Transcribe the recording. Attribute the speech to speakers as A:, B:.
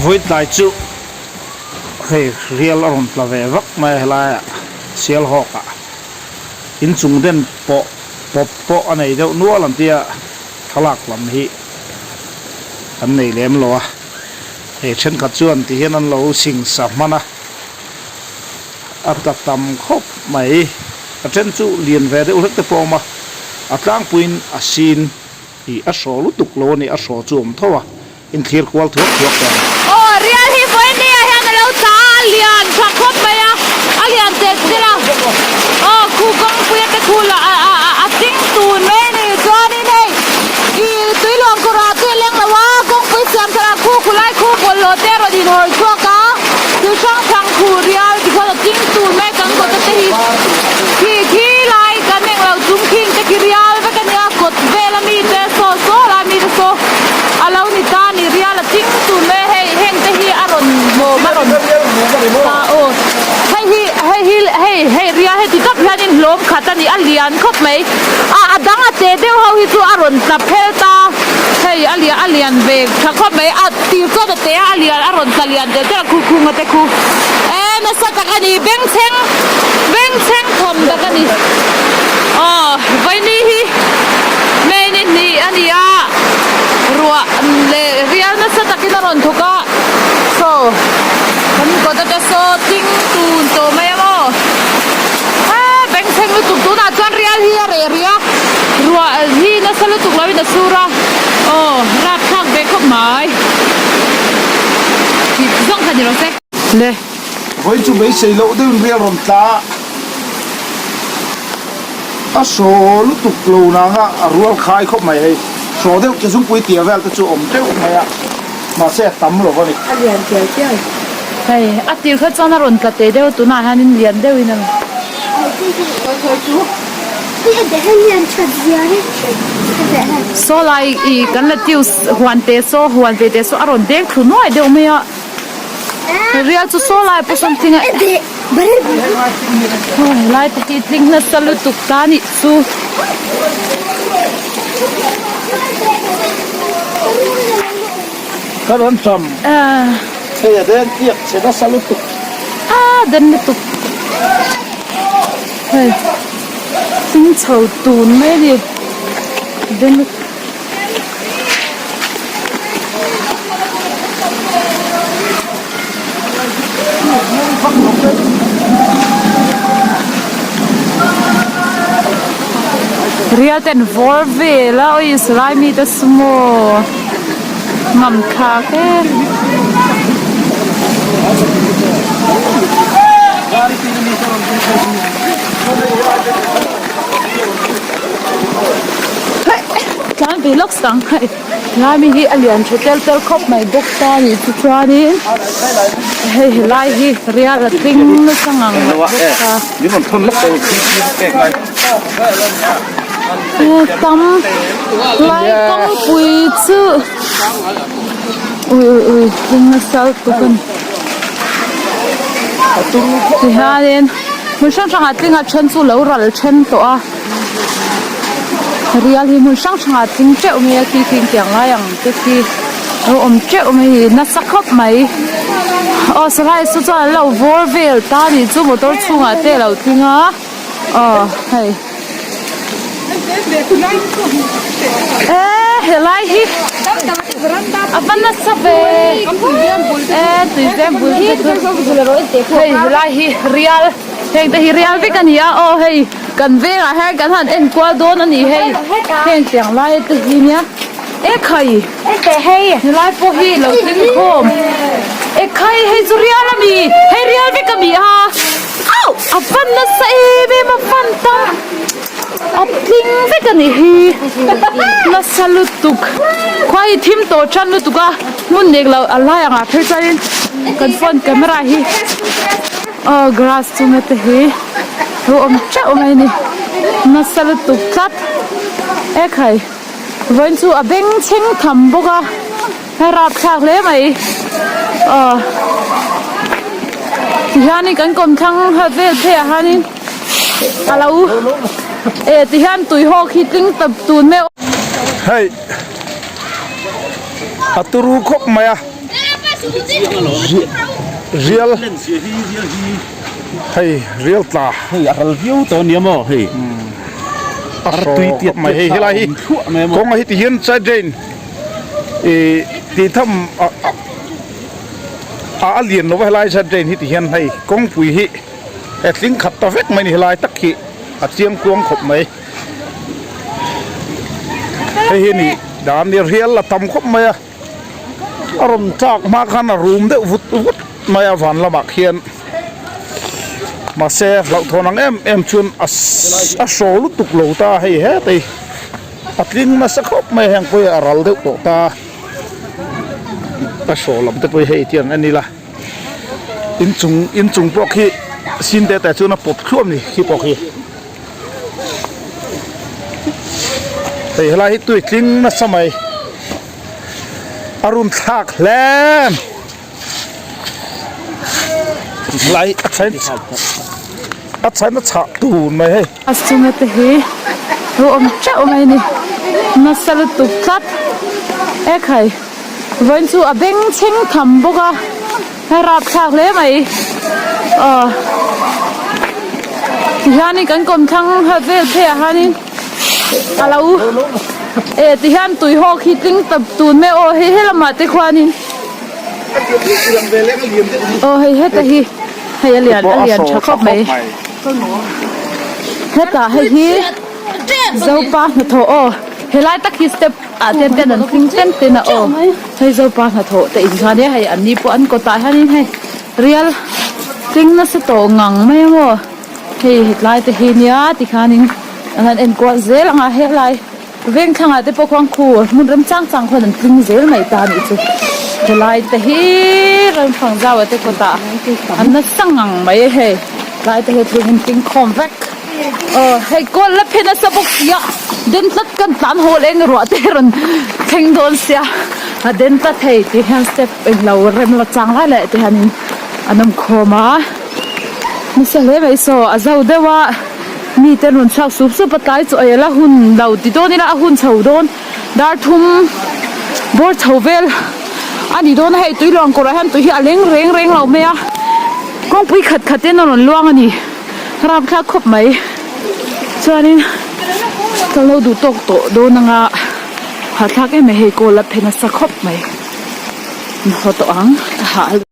A: Vawitlai chu hei rial a rawn tla ve vak mai a helaiah Sialhawk ah inchung den pawh pawp pawh a nei deuh nual an tia thlalak lam hi an nei lem lo a hei thenkhat chuan ti hian an lo singsa hman a a tla tam khawp mai a then chu lian ve deuh hlek te pawh a awm a a tlangpuiin a sin. Ih a hraw lutuk lo a ni, a hraw chu awm tho a, inthlir kual thuak thuak ta a ni.
B: Aw, rial hi vawiin ah hian a lo tla a, a lian tha khawp mai a, a lian tel tel a, aw khu kawngpui a te khu lah a a a a tling tun mai a ni, chuanin hei ih tui luang kawr ah te a leng lo a, kawngpui siam thar ah khu khu lai khu bawlhhlawh te a rawn inhawi chhuak a, thil hrang hrang khu rial tikhian a tling tun mai a kan kawta te hi khi khi lai kan englo chung khing te khi rial vek a nia. Kawt vela mite saw saw lai mite saw a lo ni ta ni rial a ching tun mai a hei heng te hi a rawn hlawm a rawn ta aw hei hi hei hi hei hei rial heti tak hianin hlawm khat a ni a lian khawp mai a a dang a che deuh ho hi chu a rawn tla phel ta hei a lian a lian ve tha khawp mai a tir chuan a te a a lian a rawn tla lian telh telh a khu khung a te khu e nasa tak a ni bengchheng bengchheng thawm tak a ni aw vaini hi May ni hnih a ni a ruah leh rial nasa takin a rawn thawk a saw kan kawt ata saw tling tun tawh mai ang aw he bengchheng lutuk tunah chuan rial hi a reh rih a ruah hi nasa lutuk lo in a sur a aw rapthlak ve khawp mai tih zawng kha ni rawh se. Le.
A: Vawi chu beisei loh deuhin rial rawn tla a. A hraw lutuk lo nang a, a rual khai khawp mai hei. Hraw deuh te zungpui tia vel te chu a awm teuh mai a, mahse a tam lo a ni.
B: A lian tial tial. Hei, a tir kha chuan a rawn tla teh deuh a, tunah hianin lian deuhin a Saw lai ih kan la tiu huan te saw huan ve te saw a rawn deng thlu nuai deuh mai a. Rial chu saw lai pawh sawn tling a helai te hi tling nasa lutuk ta anih chu.
A: Ka rawn tam hei a den tiak che nasa lutuk.
B: A den lutuk hei tling chho tun mai a ni den lutuk. Rial ten vawr vel a awi salai mite sumo ngam thlak e. Tlan ve lawk sang hei lai mi hi a lian tha tel tel khawp mai bawk ta a nih chu chuanin hei helai hi rial a tling nasa ngang mai bawk a tam lai kawngpui chu ui ui ui tling nasa lutuk a ni tihianin hmun hrang hrangah tling a then chu lo ral then tawh a. Rial hi hmun hrang hrangah tling teuh mai a khi khi tiang lai ang te khi lo awm teuh mai a ni nasa khawp mai aw sawlai saw chuan an lo vawr vel ta a nih chu motor chhungah te a lo tling a aw hei eee helai hi a va nasa ve eee tuizem bul te chu hei helai hi rial. Heng te hi rial vek a ni a, aw hei kan vengah hian kan han en kual dawn a ni hei heng tiang lai te hi nia ekhai helai pawh hi lo tling khawm ekhai hei chu rial a mi hei rial vek a mi a auh a van nasa em em a van tam a tling vek a ni hi nasa lutuk khua hi thim tawh tan lutuk a hmun nek loh a lai angah phei chuanin kan phone camera hi. Aw grass chunga te hi lo awm teuh mai a ni nasa lutuk tlat ekhai vawiin chu a beng chheng tham bawk a a rapthlak hle mai aw tihianin kan kawmthlang vel phei ah hianin a lo eh tihian tui hawk hi tling tawp tun mai
A: hei a turu khawp mai a. Rial hei rial tla
C: hei a ral viau tawh ania maw hei
A: a tui tiat mai hei helai hi kawng a hi ti hian side drain ih tih tham a a lian lova helai side drain hi ti hian hei kawngpui hi he tling khat ta vek mai a ni helai tak hi a chiang kuang khawp mai hei hi ni dan ni rial a tam khawp mai a. A rawn tlak hma khan a rum deuh vut vut mai a van lamah khian mahse hlauhthawn ang em em chuan a a hraw lutuk lo ta hei heta hi a tling nasa khawp mai a heng pawh hi a ral deuh tawh ta a hraw lam te pawh hi hei tiang en ila inchung inchung pawh khi sin te te chuan a pawp thluam a ni khi pawh khi. Hei helai hi tui tling nasa mai a run thlak hle helai a chhain a chhain a chhah tun mai hei.
B: A chunga te hi lo awm teuh mai a ni nasa lutuk tlat ekhai vawiin chu a beng chheng tham bawk a. A rapthlak hle mai aw tihianin kan kawmthlang ha vel phei ah hianin a lo eh tihian tui hawk hi tling tawp tun mai aw hei helamah te khuanin aw hei heta hi hei a lian a lian tha khawp mai hetah hei hi zopa hnathawh aw helai tak hi step ah ten ten an tling ten ten a aw hei zopa hnathawh te in chuan e hei an ni pawh an kawtah hianin hei rial tling nasa tawh ngang mai a maw hei hetlai te hi nia tikhanin an han enkual zel ang a helai veng thlangah te pawh khuan khu hmun rem chang chang khuan an tling zel mai ta a nih chu helai te hi ramfang zau ah te kawtah an nasa ngang mai a hei tlai te hi tling in tling khawm vek. Aw hei kawl la phe nasa bawk sia den tlat kan tlan haw leh eng ruah te rawn thleng dawn sia a den tlat hei ti hian step englo rem la chang lai leh te hianin an awm khawm a nasa hle mai saw a zo deuh a mi te an rawn chhuak sup sup a tlai chu ei la hun lo ti dawn ila a hun chho dawn dar thum bawr chho vel a ni dawn a hei tui luang kawrah hian tui hi a leng reng reng lo mai a kawngpui khat khat ten a rawn luang a ni. Rapthlak khawp mai chuanin ka lo duh tawk tawh dawn anga hahthlak em mai hei kawl a phe nasa khawp mai an haw tawh ang ka hah.